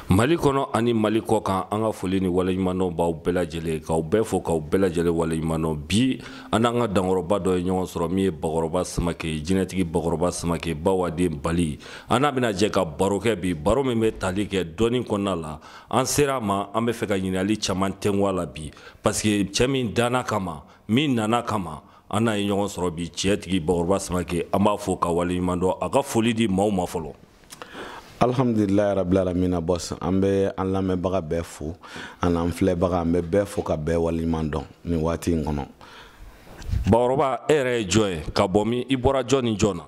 Mali kɔnɔ ani Mali kɔ kan, an ka foli ni waleɲumandɔn b'aw bɛɛ lajɛlen, k'aw bɛɛ fo, k'aw bɛɛ lajɛlen waleɲumandɔn. Bi an n'an ka dankɔrɔba dɔ ye ɲɔgɔn sɔrɔ, min ye Bakɔrɔba Samake, jinɛtigi Bakɔrɔba Samake, Bawaden Bali. An n'a bɛna jɛ ka baro kɛ bi, baro min bɛ tali kɛ dɔnni kɔnɔna la. An sera a ma, an bɛ fɛ ka ɲininkali caman tɛnku a la bi, parce que cɛ min danna kama, min nana kama, an n'a ye ɲɔgɔn sɔrɔ bi. Cɛtigi Bakɔrɔba Samake, an b'a fo ka waleɲumandɔn. A ka foli di maaw ma fɔlɔ. Alhamdulilayi rabil alamina. Bɔs, an bɛ an lamɛnbaga bɛɛ fo, an n'an filɛbaga, an bɛ bɛɛ fo ka bɛɛ waleɲuman dɔn nin waati in kɔnɔ. Bakɔrɔba, e yɛrɛ ye jɔn ye, ka bɔ min, i bɔra jɔn ni jɔn na?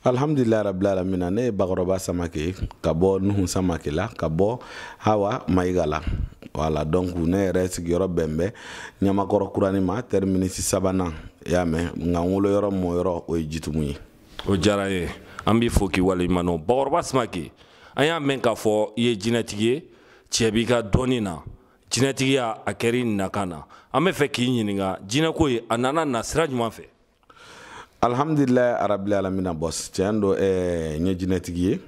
Alhamdulilayi rabil alamina. Ne ye Bakɔrɔba Samake, ka bɔ Nuhu Samake la, ka bɔ Hawa Mayiga la. Voilà, donc ne yɛrɛ sigiyɔrɔ bɛn bɛ Ɲamakɔrɔ Kurani ma, terminus sabanan, i y'a mɛn. Nka n wolo yɔrɔ, mɔ yɔrɔ, o ye Jitumu ye. O diyara n ye, an b'i fo k'i waleɲuman dɔn. Bakɔrɔba Samake, an y'a mɛn k'a fɔ i ye jinɛtigi ye, cɛ b'i ka dɔnni na, jinɛtigiya a kɛra i nakan na. An bɛ fɛ k'i ɲininka, jinɛko ye a nana na sira jumɛn fɛ? Alhamdulilayi arabil alamina. Bɔs, tiɲɛ don, n ye jinɛtigi ye.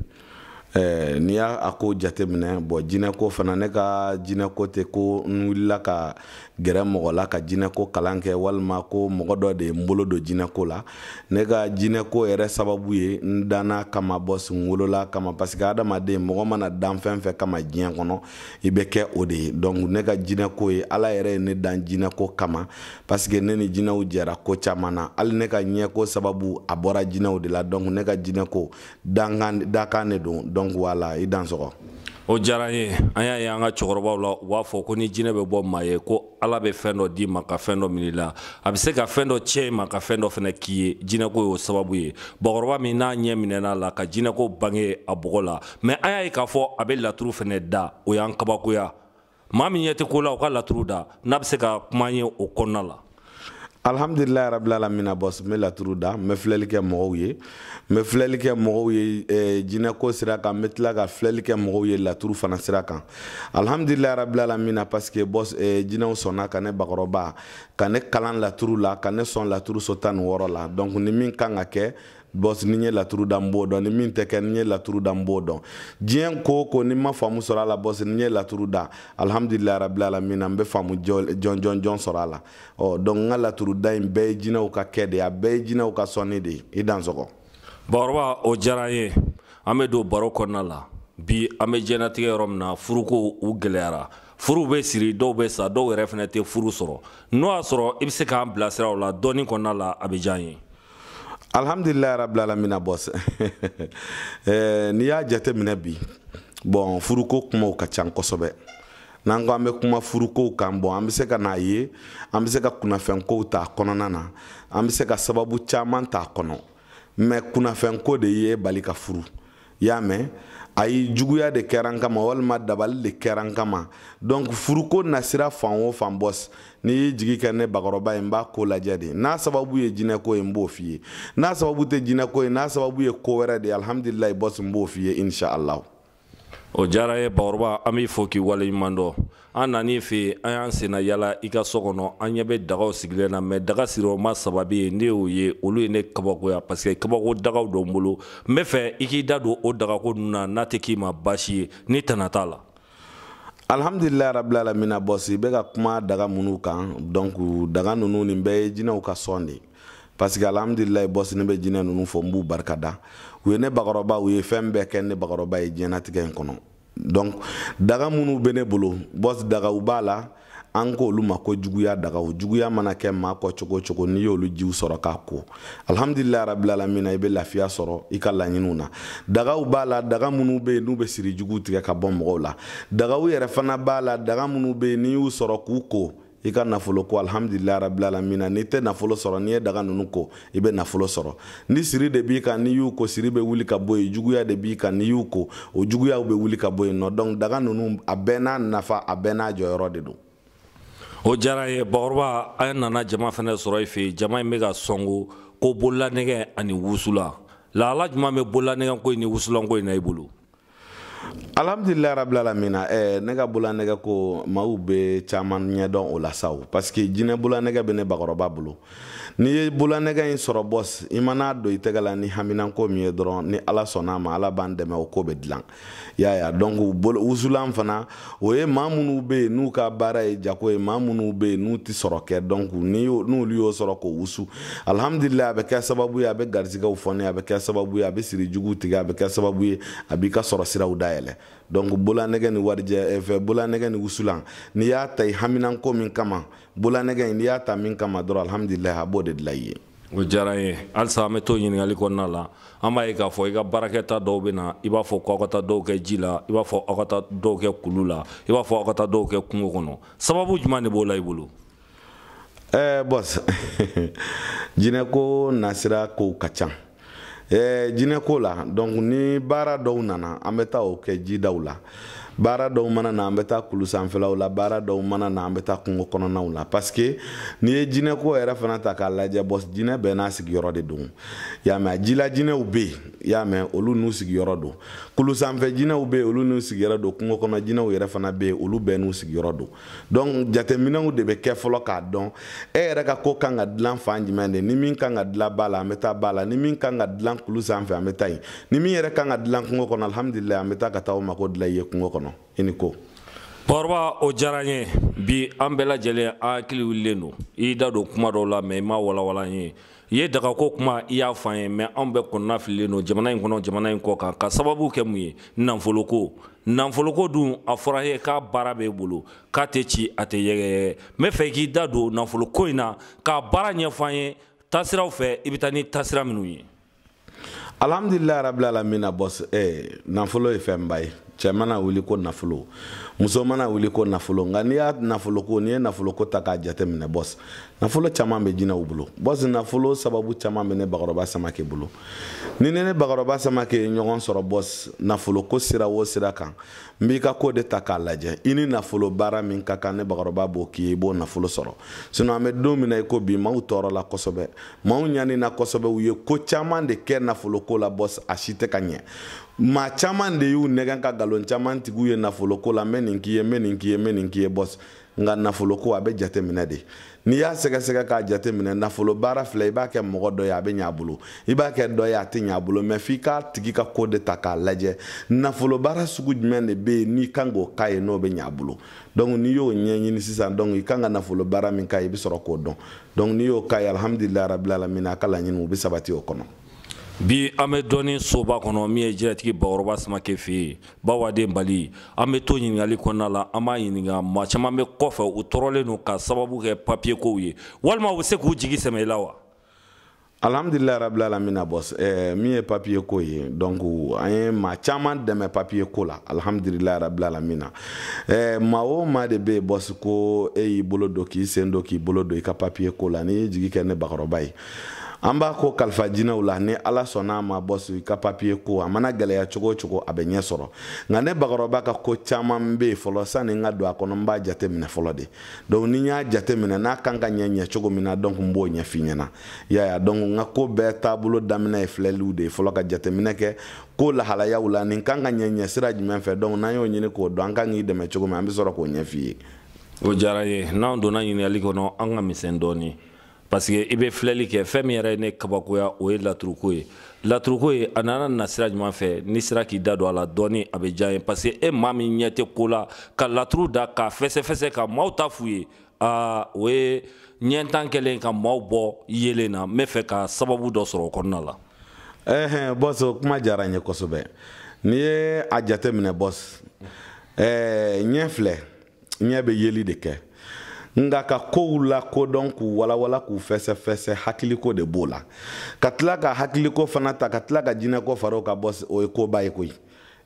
N'i y'a a ko jateminɛ, bɔn, jinɛko fana, ne ka jinɛko tɛ ko n wulila ka gɛrɛ mɔgɔ la ka jinɛko kalan kɛ, walima ko mɔgɔ dɔ de ye n bolo don jinɛko la. Ne ka jinɛko yɛrɛ sababu ye n danna kama, bɔs, n wolola kama, parce que adamaden, mɔgɔ mana dan fɛn fɛn kama diɲɛ kɔnɔ, i bɛ kɛ o de ye. Donc ne ka jinɛko ye, Ala yɛrɛ ye ne dan jinɛko kama, parce que ne ni jinɛw jɛra ko caman na. Hali ne ka ɲɛko sababu, a bɔra jinɛw de la. Donc ne ka jinɛko dankan dakan de don. Donc voilà, i dan sɔgɔ. O diyara n ye. An y'a ye an ka cɛkɔrɔbaw la, u b'a fɔ ko ni jinɛ bɛ bɔ maa ye, ko Ala bɛ fɛn dɔ d'i ma ka fɛn dɔ minɛ i la, a bɛ se ka fɛn dɔ tiɲɛ i ma ka fɛn dɔ fana k'i ye. Jinɛko y'o sababu ye. Bakɔrɔba min n'a ɲɛ minɛna la ka jinɛko bange a bɔgɔ la, mais an y'a ye k'a fɔ a bɛ laturu fana da, o y'an kabakoya. Maa min ɲɛ tɛ ko la, o ka laturu da, n'a bɛ se ka kuma an ye o kɔnɔna la. Alhamdulilayi rabil alamina. Bɔs, n bɛ laturu da, n bɛ filɛli kɛ mɔgɔw ye, n bɛ filɛli kɛ mɔgɔw ye jinɛko sira kan, n bɛ tila ka filɛli kɛ mɔgɔw ye laturu fana sira kan. Alhamdulilayi rabil alamina, parce que bɔs, jinɛw sɔnna ka ne bakɔrɔba ka ne kalan laturu la, ka ne sɔn laturu so 16 la. Donc ni min kan ka kɛ, bɔs, ni n ye laturu da, n b'o dɔn. Ni min tɛ kɛ, ni n ye laturu da, n b'o dɔn. Diɲɛ ko o ko, ni n ma faamu sɔrɔ a la, bɔs, ni n ye laturu da, alhamdulilayi rabil alamina, n bɛ faamu jɔn jɔn jɔn sɔrɔ a la. Ɔ, donc n ka laturu da in bɛɛ ye jinɛw ka kɛ de ye, a bɛɛ ye jinɛw ka sɔnni de ye. I dan sɔgɔ. Bakɔrɔba, o diyara n ye. An bɛ don baro kɔnɔna la bi. An bɛ diɲɛlatigɛ yɔrɔ min na, furuko u gɛlɛyara, furuw bɛ siri, dɔw bɛ sa, dɔw yɛrɛ fana tɛ furu sɔrɔ. N'o y'a sɔrɔ i bɛ se k'an bilasira o la dɔɔni kɔnɔna la, a bɛ diya n ye. Alhamdulilayi rabil alamina. Bɔs, n'i y'a jateminɛ bi, bɔn, furuko kumaw ka ca kosɛbɛ. N'an ko an bɛ kuma furukow kan, bɔn, an bɛ se ka n'a ye, an bɛ se ka kunnafɛnkow ta kɔnɔna na, an bɛ se ka sababu caman ta kɔnɔ. Mais kunnafɛnko de ye bali ka furu, i y'a mɛn? Ayi, juguya de kɛra n kama, walima dabali de kɛra n kama. Donc furuko nasira fan o fan, bɔs, n'i y'i jigi kɛ ne bakɔrɔba ye, n b'a ko lajɛ de. N'a sababu ye jinɛko ye, n b'o f'i ye. N'a sababu tɛ jinɛko ye, n'a sababu ye ko wɛrɛ de ye, alhamdulilayi, bɔs, n b'o f'i ye, inshallah. O diyara ye, bakɔrɔba, an b'i fo k'i waleɲuman dɔn. An nan'i fɛ yen, an y'an senna yala i ka so kɔnɔ, an ɲɛ bɛ dagaw sigilen na, mais daga siriyɔrɔma saba bɛ yen, ne y'o ye, olu ye ne kabakoya, parce que kabako dagaw don n bolo. N bɛ fɛ i k'i da don o dagako ninnu na, n'a tɛ k'i ma baasi ye, ni tana t'a la. Alhamdulilayi rabil alamina. Bɔs, i bɛ ka kuma daga minnu kan, donc daga ninnu, nin bɛɛ ye jinɛw ka sɔn de ye, parce que alhamdulilayi, bɔs, ne bɛ jinɛ ninnu fɔ, n b'u barika da. U ye ne bakɔrɔba, u ye fɛn bɛɛ kɛ ne bakɔrɔba ye diɲɛnatigɛ in kɔnɔ. Donc daga minnu bɛ ne bolo, bɔs, dagaw b'a la, an k'olu ma ko juguya dagaw. Juguya mana kɛ maa kɔ cogo o cogo, n'i y'olu jiw sɔrɔ k'a ko, alhamdulilayi rabil alamina, i bɛ lafiya sɔrɔ i ka laɲiniw na. Dagaw b'a la, daga minnu bɛ yen n'u bɛ siri jugu tigɛ ka bɔ mɔgɔw la. Dagaw yɛrɛ fana b'a la, daga minnu bɛ yen n'i y'u sɔrɔ k'u ko i ka nafolo ko, alhamdulilayi rabil alamina, n'i tɛ nafolo sɔrɔ, n'i ye daga ninnu ko, i bɛ nafolo sɔrɔ. Ni siri de b'i kan, n'i y'u ko, siri bɛ wuli ka bɔ yen. Juguya de b'i kan, n'i y'u ko, o juguyaw bɛ wuli ka bɔ yen nɔ. Donc daga ninnu, a bɛɛ n'a nafa, a bɛɛ n'a jɔyɔrɔ de don. O diyara n ye, bakɔrɔba. An nana jama fana sɔrɔ i fɛ yen, jama in bɛ ka sɔnko ko bololanɛgɛ ani wusula. Lahala jumɛn bɛ bololanɛgɛ ko in ni wusulanko in na i bolo? Alhamdulilayi rabbil alamina. Ne ka bololanɛgɛ ko maaw bɛ caman ɲɛdɔn o la sa o, parce que jinɛ bololanɛgɛ bɛ ne bakɔrɔba bolo. N'i ye bololanɛgɛ in sɔrɔ bɔs, i man'a don i tɛgɛ la ni haminanko min ye dɔrɔn, ni Ala sɔnna a ma, Ala b'an dɛmɛ, o ko bɛ dilan. I y'a ye? Donc wusulan fana, o ye maa minnu bɛ yen n'u ka baara ye jago ye, maa minnu bɛ yen n'u tɛ sɔrɔ kɛ, donc n'olu y'o sɔrɔ k'o wusu, alhamdulilayi, a bɛ kɛ sababu ye a bɛ garisigɛw fɔni, a bɛ kɛ sababu ye a bɛ siri juguw tigɛ, a bɛ kɛ sababu ye a b'i ka sɔrɔ siraw dayɛlɛ. Donc bololanɛgɛ ni warijɛ fɛ, bololanɛgɛ ni wusulan, n'i y'a ta i haminanko min kama, bololanɛgɛ in, n'i y'a ta min kama dɔrɔn, alhamdulilayi, a b'o de dilan i ye. O diyara n ye. Halisa an bɛ to ɲininkali kɔnɔna la. An b'a ye k'a fɔ i ka baarakɛta dɔw bɛ na, i b'a fɔ k'aw ka taa dɔw kɛ ji la, i b'a fɔ aw ka taa dɔw kɛ kulu la, i b'a fɔ aw ka taa dɔw kɛ kungo kɔnɔ. Sababu jumɛn de b'o la i bolo? Bɔs, jinɛko nasira kow ka ca. Jinɛko la, donc ni baara dɔw nana, an bɛ taa o kɛ jidaw la. Baara dɔw mana na, an bɛ taa kulu sanfɛlaw la. Baara dɔw mana na, an bɛ taa kungo kɔnɔnaw la, parce que n'i ye jinɛko yɛrɛ fana ta k'a lajɛ, bɔs, jinɛ bɛɛ n'a sigiyɔrɔ de don. I y'a mɛn? Jila jinɛw bɛ yen, i y'a mɛn, olu n'u sigiyɔrɔ don. Kulu sanfɛ jinɛw bɛ yen, olu n'u sigiyɔrɔ don. Kungo kɔnɔ jinɛw yɛrɛ fana bɛ yen, olu bɛɛ n'u sigiyɔrɔ don. Donc jateminɛw de bɛ kɛ fɔlɔ k'a dɔn e yɛrɛ ka ko kan ka dilan fan jumɛn de. Ni min kan ka dilan ba la, an bɛ taa ba la. Ni min kan ka dilan kulu sanfɛ, an bɛ taa yen. Ni min yɛrɛ kan ka dilan kungo kɔnɔ, alhamdulilayi, an bɛ taa ka taa o mako dilan i ye kungo kɔnɔ. I ni ko. Bakɔrɔba, o diyara n ye. Bi an bɛɛ lajɛlen an hakili wulilen don. I y'i da don kuma dɔw la, mais i ma walawala n ye. I ye dagako kuma, i y'a fɔ an ye, mais anw bɛɛ kɔnɔna fililen don jamana in kɔnɔ, jamana in kɔ kan, ka sababu kɛ mun ye? Nafoloko. Nafoloko dun, a fɔra ye k'a baara b'e bolo, k'a tɛ ci, a tɛ yɛgɛyɛgɛ. N bɛ fɛ i k'i da don nafoloko in na k'a baara ɲɛfɔ an ye, taasiraw fɛ, i bɛ taa ni taasira minnu ye. Alhamdulilayi rabbil alamina. Bɔs, nafolo ye fɛnba ye. Cɛ mana wuli ko nafolo, muso mana wuli ko nafolo. Nka n'i y'a nafoloko, n'i ye nafoloko ta k'a jate minɛ, bɔs, nafolo caman bɛ jinɛw bolo. Bɔs, nafolo sababu caman bɛ ne bakɔrɔba Samakɛ bolo. Ni ne bakɔrɔba Samakɛ ye ɲɔgɔn sɔrɔ, bɔs, nafoloko sira o sira kan, n b'i ka ko de ta k'a lajɛ. I ni nafolo baara min ka kan, ne bakɔrɔba b'o k'i ye, i b'o nafolo sɔrɔ. Sinon an bɛ don min na i ko bi, maaw tɔɔrɔla kosɛbɛ, maaw ɲanina kosɛbɛ, u ye ko caman de kɛ nafoloko la, bɔs, a si tɛ ka ɲɛ. Maa caman de y'u nɛgɛn ka nkalon caman tigiw ye nafoloko la: n bɛ nin k'i ye, n bɛ nin k'i ye, n bɛ nin k'i ye. Bɔs, nka nafoloko, a bɛ jate minɛ de. N'i y'a sɛgɛsɛgɛ k'a jate minɛ, nafolo baara filɛ, i b'a kɛ mɔgɔ dɔ ye, a bɛ ɲɛ a bolo, i b'a kɛ dɔ ye, a tɛ ɲɛ a bolo. Mais f'i k'a tigi ka ko de ta k'a lajɛ, nafolo baara sugu jumɛn de bɛ yen n'i kan k'o k'a ye, n'o bɛ ɲɛ a bolo. Donc n'i y'o ɲɛɲini sisan, donc i kan ka nafolo baara min k'a ye, i bɛ sɔrɔ k'o dɔn. Donc n'i y'o k'a ye, alhamdulilayi rabbil alamin, a ka laɲiniw bɛ sabati o kɔnɔ. Bi an bɛ dɔɔni soba kɔnɔ min ye jinɛtigi Bakɔrɔba Samakɛ fɛ yen, Bawaden Bali. An bɛ to ɲininkali kɔnɔna la. An b'a ɲininka, maa caman bɛ kɔfɛ, u tɔɔrɔlen don ka sababu kɛ papiye kow ye, walima u bɛ se k'u jigi sɛmɛ i la wa? Alhamdulilayi rabbil alamina. Bɔs, min ye papiye ko ye, donc an ye maa caman dɛmɛ papiye ko la, alhamdulilayi rabbil alamina. Maa o maa de bɛ yen, bɔs, ko e y'i bolo don k'i sen don k'i bolo don i ka papiye ko la, n'i y'i jigi kɛ ne bakɔrɔba ye, an b'a ko kalifa jinɛw la. Ni Ala sɔnna a ma, bɔs, i ka papiye ko, a mana gɛlɛya cogo o cogo, a bɛ ɲɛ sɔrɔ. Nka ne bakɔrɔba ka ko caman bɛ yen fɔlɔ, sani n ka don a kɔnɔ, n b'a jate minɛ fɔlɔ de. Donc ni n y'a jate minɛ, n'a kan ka ɲɛ ɲɛ cogo min na, donc n b'o ɲɛf'i ɲɛna. I y'a ye? Donc n ka ko bɛɛ taabolo daminɛ ye filɛliw de ye fɔlɔ, ka jateminɛ kɛ ko lahalayaw la, nin kan ka ɲɛ ɲɛ sira jumɛn fɛ. Donc n'an y'o ɲini k'o dɔn, an kan k'i dɛmɛ cogo min, an bɛ sɔrɔ k'o ɲɛf'i ye. O diyara n ye. N'an donna ɲininkali kɔnɔ, an ka misɛn dɔɔnin, parce que i bɛ filɛli kɛ. Fɛn min yɛrɛ ye ne kabakoya, o ye laturuko ye. Laturuko ye, a nana na sira jumɛn fɛ? N'i sera k'i da don a la dɔɔni, a bɛ diya n ye, parce que e maa min ɲɛ tɛ ko la, ka laturu da k'a fɛsɛfɛsɛ ka maaw ta f'u ye, aa, o ye ɲɛntan kɛlen ka maaw bɔ yelen na. N bɛ fɛ ka sababu dɔ sɔrɔ o kɔnɔna la. Ɛhɛn, bɔs, o kuma diyara n ye kosɛbɛ. N'i ye a jateminɛ, bɔs, ɲɛ filɛ, ɲɛ bɛ yeli de kɛ. Nka ka kow la kodɔn, k'u walawala, k'u fɛsɛfɛsɛ, hakiliko de b'o la. Ka tila ka hakiliko fana ta, ka tila ka jinɛko fara o kan, bɔs, o ye koba ye koyi.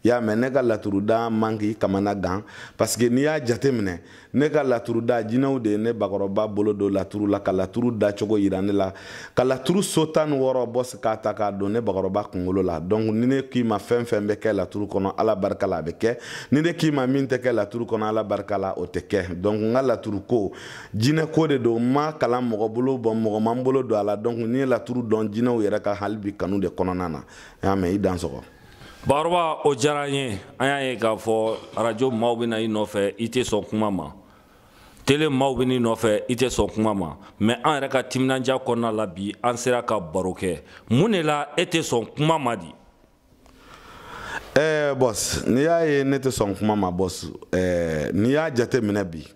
I y'a mɛn? Ne ka laturuda man k'i kamana gan, parce que n'i y'a jateminɛ, ne ka laturuda, jinɛw de ye ne bakɔrɔba bolo don laturu la, ka laturu dacogo yira ne la, ka laturu so 16, bɔs, k'a ta k'a don ne bakɔrɔba kunkolo la. Donc ni ne k'i ma fɛn fɛn bɛ kɛ laturu kɔnɔ, Ala barika la, a bɛ kɛ. Ni ne k'i ma min tɛ kɛ laturu kɔnɔ, Ala barika la, o tɛ kɛ. Donc n ka laturu ko, jinɛ ko de don. N ma kalan mɔgɔ bolo, bɔn, mɔgɔ ma n bolo don a la. Donc n'i ye laturu dɔn, jinɛw yɛrɛ ka hali bi kanu de kɔnɔna na. I y'a mɛn? I dan sɔgɔ. Bakɔrɔba, o diyara an ye. An y'a ye k'a fɔ arajo maaw bɛ na i nɔfɛ, i tɛ sɔn kuma ma. Tele maaw bɛ n'i nɔfɛ, i tɛ sɔn kuma ma. Mais an yɛrɛ ka timinandiya kɔnɔna la bi, an sera ka baro kɛ. Mun de la e tɛ sɔn kuma ma di? Boss, n'i y'a ye ne tɛ sɔn kuma ma, boss, n'i y'a jate minɛ bi,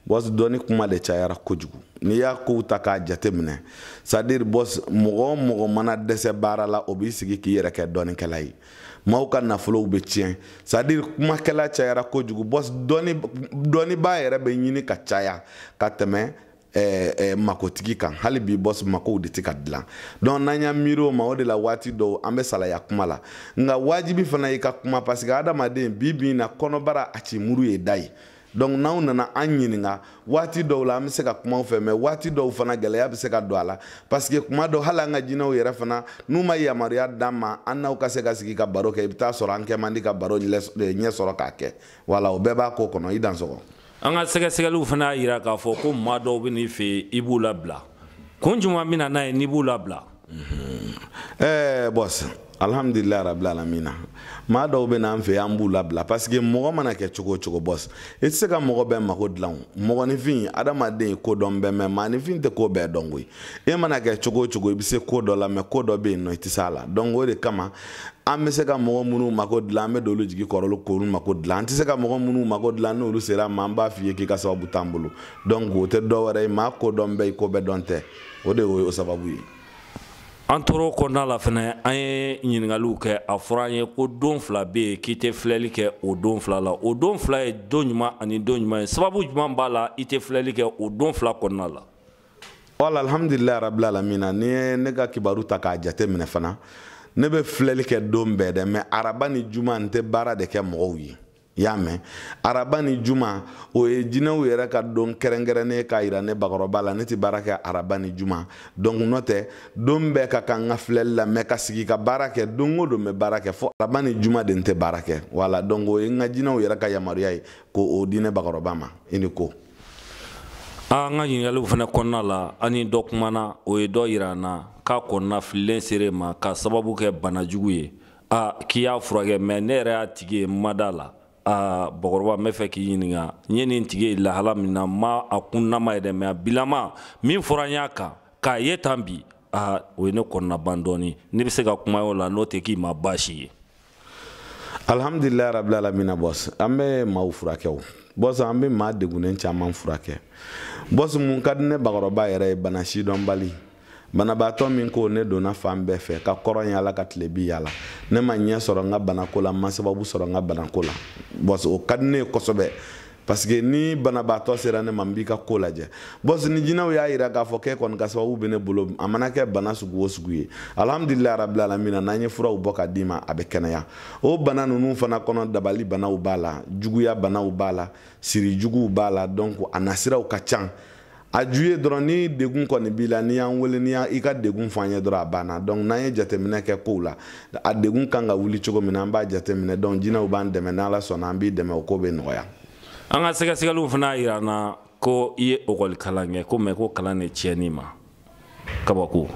boss, dɔnni kuma de cayara kojugu. N'i y'a kow ta k'a jate minɛ, c'est à dire, boss, mɔgɔ o mɔgɔ mana dɛsɛ baara la, o b'i sigi k'i yɛrɛ kɛ dɔnnikɛla ye. Maaw ka nafolow bɛ tiɲɛ, c'est à dire kumakɛla cayara kojugu. Boss, dɔnnibaa yɛrɛ bɛ ɲini ka caya ka tɛmɛ makotigi kan. Hali bi, boss, makow de tɛ ka dilan. Donc n'an y'an miiri o ma, o de la waati dɔw an bɛ salaya kuma la. Nka wajibi fana y'i ka kuma, parce que adamaden bi bi in na, kɔnɔbara a ci muru ye da ye. Donc n'aw nana an ɲininka waati dɔw la, an bɛ se ka kuma fɛ, mais waati dɔw fana gɛlɛya bɛ se ka don a la, parce que kuma dɔw hali an ka jinɛw yɛrɛ fana, n'u ma yamaruya d'an ma an n'aw ka se ka sigi ka baro kɛ, i bɛ taa sɔrɔ an kɛ man di ka baro ɲɛ sɔrɔ k'a kɛ. Wala o bɛɛ b'a ko kɔnɔ. I dansɔgɔ. An ka sɛgɛsɛgɛliw fana y'a jira k'a fɔ ko maa dɔw bɛ n'i fɛ yen, i b'u labila. Kun jumɛn bɛ na n'a ye n'i b'u labila? Boss, alhamdulilayi rabil alamina, maa dɔw bɛ n'an fɛ yen, an b'u labila, parce que mɔgɔ mana kɛ cogo o cogo, boss, i tɛ se ka mɔgɔ bɛɛ mako dilan. O mɔgɔninfin, adamaden, ko dɔn bɛɛ, mais maaninfin tɛ ko bɛɛ dɔn koyi. E mana kɛ cogo o cogo, i bɛ se ko dɔ la, mais ko dɔ bɛ yen nɔ, i tɛ se a la. Donc o de kama an bɛ se ka mɔgɔ minnu mako dilan, an bɛ don olu jigi kɔrɔ, olu k'olu mako dilan. An tɛ se ka mɔgɔ minnu mako dilan, n'olu sera an ma, an b'a f'i ye k'i ka sababu t'an bolo. Donc o tɛ dɔ wɛrɛ ye, maa ko dɔn bɛɛ, i ko bɛɛ dɔn tɛ, o de y'o sababu ye. An tor'o kɔnɔna la fɛnɛ, an ye ɲininkaliw kɛ. A fɔra an ye ko don fila bɛ yen k'i tɛ filɛli kɛ o don fila la. O don fila ye don ɲuman ani don ɲuman ye. Sababu jumɛn b'a la i tɛ filɛli kɛ o don fila kɔnɔna la? Wala, alhamdulilayi rabil alamina, n'i ye ne ka kibaru ta k'a jate minɛ fana, ne bɛ filɛli kɛ don bɛɛ dɛ, mais araba ni juma n tɛ baara de kɛ mɔgɔw ye. I y'a mɛn, araba ni juma, o ye jinɛw yɛrɛ ka don kɛrɛnkɛrɛnnen k'a yira ne bakɔrɔba la, ne tɛ baara kɛ araba ni juma. Donc n'o tɛ, don bɛɛ ka kan n ka filɛli la, mais ka sigi ka baara kɛ don o don, n bɛ baara kɛ, fo araba ni juma de n tɛ baara kɛ. Wala, donc o ye n ka jinɛw yɛrɛ ka yamaruya ye k'o di ne bakɔrɔba ma. I ni ko. An ka ɲininkaliw fana kɔnɔna la, an ni dɔ kumana, o ye dɔ yira an na k'a kɔnɔna fililen sera ma k'a sababu kɛ banajugu ye. A k'i y'a furakɛ, mais ne yɛrɛ y'a tigi ye, n ma da la. Aa bakɔrɔba, n bɛ fɛ k'i ɲininka, n ye nin tigi ye lahala min na, n ma a kunnama ye dɛ, mais a bilama min fɔra n y'a kan k'a ye tan bi, aa o ye ne kɔnɔna ban dɔɔni. Ne bɛ se ka kuma o la, n'o tɛ k'i ma baasi ye? Alhamdulilayi rabil alamina, boss, an bɛ maaw furakɛ. O boss, an bɛ maa degunnen caman furakɛ. Boss, mun ka di ne bakɔrɔba yɛrɛ ye? Bana sidɔnbali, banabaatɔ min ko ne donna fan bɛɛ fɛ ka kɔrɔn yala ka tilebi yala, ne ma ɲɛ sɔrɔ n ka banako la, n ma sababu sɔrɔ n ka banako la. Boss, o ka di ne ye kosɛbɛ, parce que ni banabaatɔ sera ne ma, n b'i ka ko lajɛ. Boss, ni jinɛw y'a yira k'a fɔ k'e kɔni ka sababu bɛ ne bolo, a mana kɛ bana sugu o sugu ye, alhamdulilayi rabil alamina, n'an ye furaw bɔ ka d'i ma, a bɛ kɛnɛya. O bana ninnu fana kɔnɔ, dabali banaw b'a la, juguya banaw b'a la, siri juguw b'a la. Donc a nasiraw ka ca. A ju ye dɔrɔn, ni degun kɔni b'i la, n'i y'an wele, n'i i ka degun fɔ an ye dɔrɔn, a banna. Donc n'an ye jateminɛ kɛ kow la, a degun kan ka wuli cogo min na, an b'a jateminɛ. Donc jinɛw b'an dɛmɛ, n'Ala sɔnna, an b'i dɛmɛ, o ko bɛ nɔgɔya. An ka sɛgɛsɛgɛliw fana y'a jira an na ko i ye ekɔli kalan kɛ, ko mais ko kalan de tiɲɛn'i ma, kabako.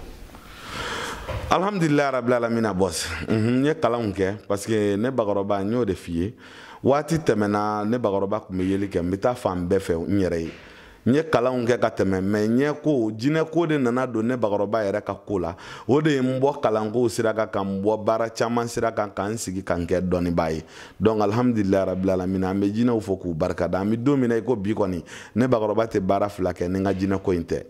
Alhamdulilayi rabil alamina, boss, n ye kalanw kɛ, parce que ne bakɔrɔba, n y'o de f'i ye, waati tɛmɛna, ne bakɔrɔba tun bɛ yeli kɛ, n bɛ taa fan bɛɛ fɛ n yɛrɛ ye. N ye kalanw kɛ ka tɛmɛ, mais ɲɛ ko jinɛ ko de nana don ne bakɔrɔba yɛrɛ ka ko la. O de ye n bɔ kalanko sira kan, ka n bɔ baara caman sira kan, ka n sigi ka n kɛ dɔnnibaa ye. Donc alhamdulilayi rabil alamina, an bɛ jinɛw fo k'u barikada. An bɛ don min na i ko bi kɔni, ne bakɔrɔba tɛ baara fila kɛ ni n ka jinɛ ko in tɛ.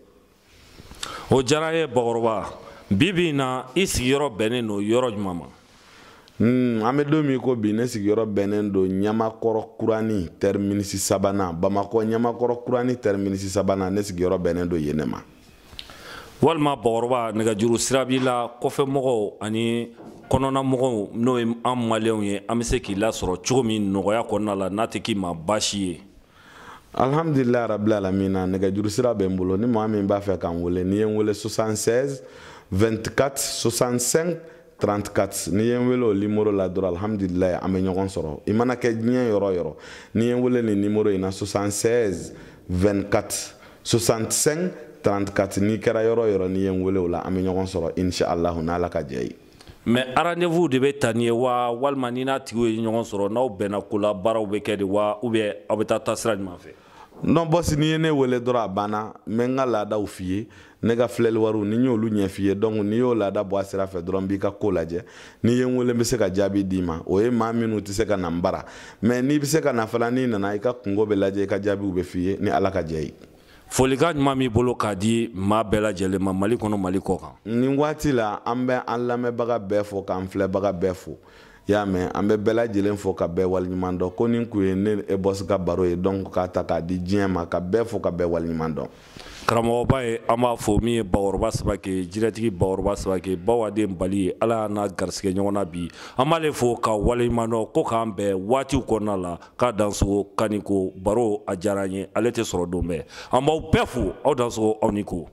O diyara n ye bakɔrɔba. Bi bi in na, i sigiyɔrɔ bɛnnen don yɔrɔ jumɛn ma? An bɛ don min ko bi, ne sigiyɔrɔ bɛnnen don Ɲamakɔrɔ Kurani terminus sabanan, Bamakɔ Ɲamakɔrɔ Kurani terminus sabanan, ne sigiyɔrɔ bɛnnen don yen ne ma. Walima bakɔrɔba, nɛgɛjuru sira b'i la, kɔfɛmɔgɔw ani kɔnɔnamɔgɔw, n'o ye an maliyɛnw ye, an bɛ se k'i lasɔrɔ cogo min nɔgɔya kɔnɔna la, n'a tɛ k'i ma baasi ye? Alhamdulilayi rabil alamina, nɛgɛjuru sira bɛ n bolo. Ni maa min b'a fɛ ka n wele, n'i ye n wele 76 24 65 34, n'i ye n wele o numéro la dɔrɔn, alhamdulilayi, an bɛ ɲɔgɔn sɔrɔ. I mana kɛ diɲɛ yɔrɔ o yɔrɔ, n'i ye n wele nin numéro in na, 76 24 65 34, n'i kɛra yɔrɔ o yɔrɔ, n'i ye n wele o la, an bɛ ɲɔgɔn sɔrɔ inshallah, n'Ala ka jɛ ye. Mais rendez-vous de bɛ ta nin ye wa, walima ni n'a tigiw ye ɲɔgɔn sɔrɔ, n'aw bɛnna ko la, baaraw bɛ kɛ de wa, ou bien aw bɛ taa taasira ɲuman fɛ? Non, boss, n'i ye ne wele dɔrɔn, a banna. N bɛ n ka laadaw f'i ye, ne ka filɛli wariw ni n y'olu ɲɛf'i ye. Donc n'i y'o laada bɔ a sira fɛ dɔrɔn, n b'i ka ko lajɛ. N'i ye n wele, n bɛ se ka jaabi d'i ma. O ye maa minnu tɛ se ka na n bara, mais n'i bɛ se ka na fana, n'i nana, i ka kungo bɛ lajɛ, i ka jaabiw bɛ f'i ye ni Ala ka jɛ ye. Folikan ɲuman b'i bolo k'a di maa bɛɛ lajɛlen ma, Mali kɔnɔ, Mali kɔ kan? Nin waati la, an bɛ an lamɛnbaga bɛɛ fo, k'an filɛbaga bɛɛ fo. I y'a mɛn, an bɛ bɛɛ lajɛlen fo ka bɛɛ waleɲuman dɔn ko nin kun ye ne e boss ka baro ye. Donc k'a ta k'a di diɲɛ ma, ka bɛɛ fo ka bɛɛ waleɲuman dɔn. Karamɔgɔba ye, an b'a fɔ min ye Bakɔrɔba Samake, jinɛtigi Bakɔrɔba Samake, bawaden bali ye. Ala y'an n'a garisɛgɛ ɲɔgɔn na bi, an b'ale fo ka waleɲuman dɔn ko k'an bɛn waatiw kɔnɔna la. K'a dansogo kani ko baro a diyara an ye, ale tɛ sɔrɔ don bɛɛ. An b'aw bɛɛ fo, aw dansogo, aw ni ko.